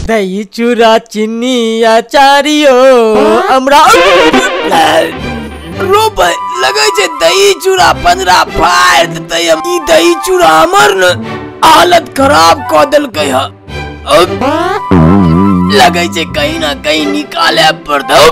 दही चूड़ा चीनी अचारियो हमरा रोपे लगै छै दही चूड़ा पंजरा फाड़ देतै। ई दही चूड़ा हमर न हालत खराब कऽ देलकै ह। लगै छै कहीं ना कहीं निकाले पड़तौ।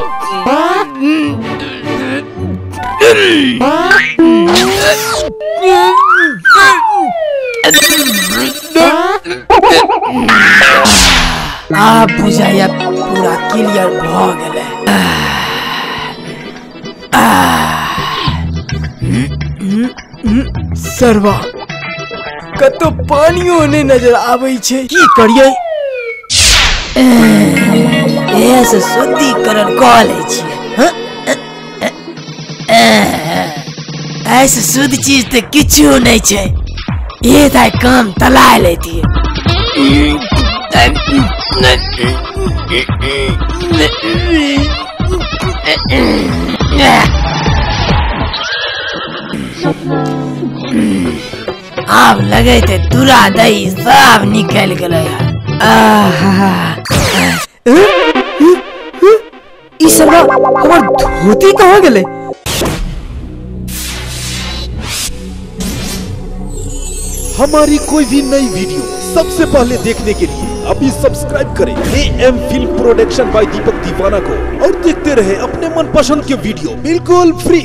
आब बुझाइया पूरा क्लियर भऽ गेलै। सरवा कतौ पानियो नहि नजर आबै छै, की करियै? एहे शुद्धिकरण कऽ लै छियै। ऐसे शुद्ध चीज तऽ किछु नहि छै। ये दाइ काम तला लेतियै। आब लगे थे तुरा दही सब निकल गेलै। ई सरवा हमर धोती कहाँ गेलै? हमारी कोई भी नई वीडियो सबसे पहले देखने के लिए अभी सब्सक्राइब करें AM film production by Deepak Deewana को और देखते रहे अपने मनपसंद के वीडियो बिल्कुल फ्री।